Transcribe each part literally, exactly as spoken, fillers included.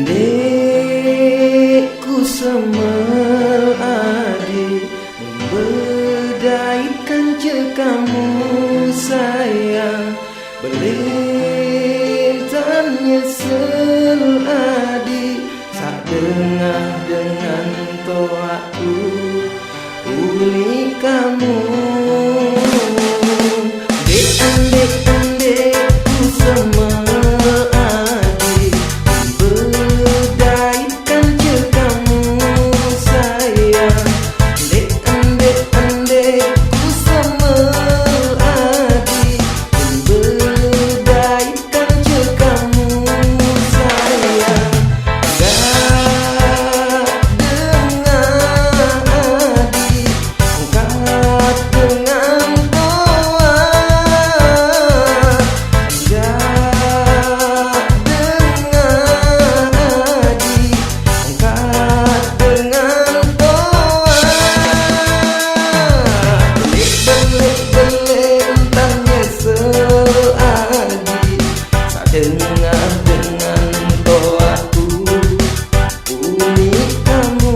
Dek ku semel adik, bedaikan cekamu sayang. Belintan nyesel adik, sak dengah dengan toakku. Uli kamu. Dek, andek, andek, ku semel adik, bedaikan cekamu sayang. Andek, andek, andek, ku semel adik, bedaikan cekamu sayang. Dak dengah adik, angkat dengan toa. Dak dengah adik, angkat dengan toa. Belik, belik, belik, entah nyesel adik, sak dengah dengan toaku. Uli kamu.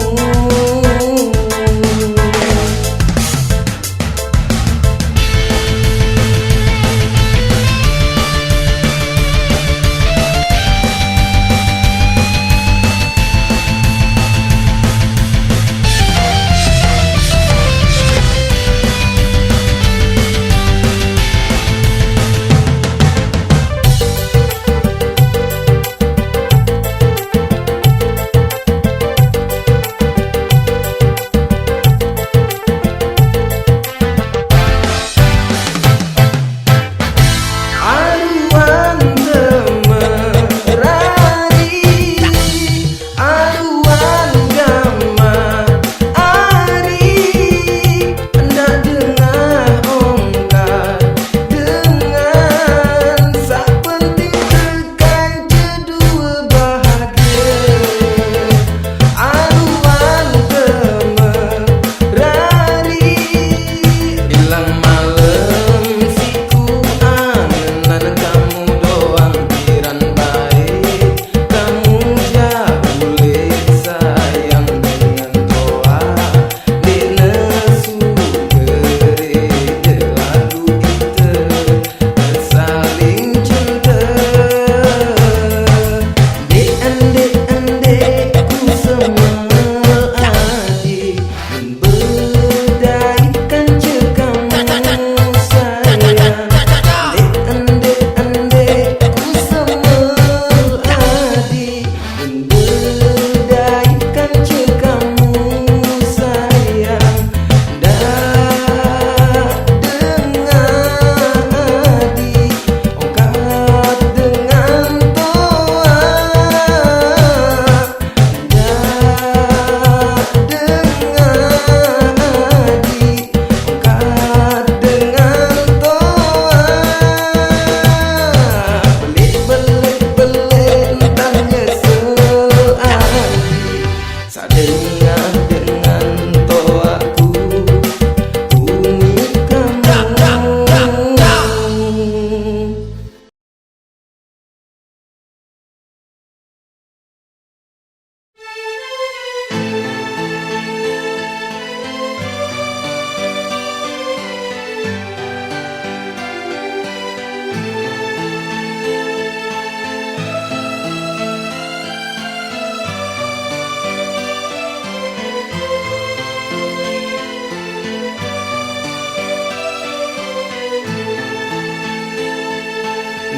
Aluan temerari, aluan gama ari, hendak dengah ongkar dengan sak penting tekan kedua bahagia. Aluan temerari, bilang malam siku angen, kamu doang piran baik, kamu jauh leh sayang dengan toa. Dek nesu gere lagu ite saling cinta. Dek, andek, andek, ku semel adik, bedaikan cekamu sayang. Dek, andek, andek, ku semel adik, bedaikan cekamu sayang. Dak dengah adik, ongkat dengan toa. Dak dengah adik, ongkat dengan toa. Belik, belik, belik, entah nyesel adik, sak dengah dengan toaku. Uli kamu.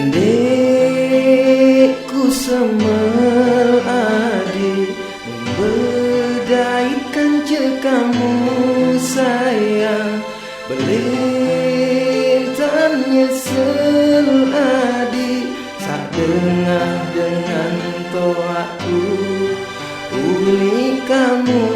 Dek ku semel adik, bedaikan cekamu sayang. Belintan nyesel adik, sak dengah dengan toaku. Uli kamu.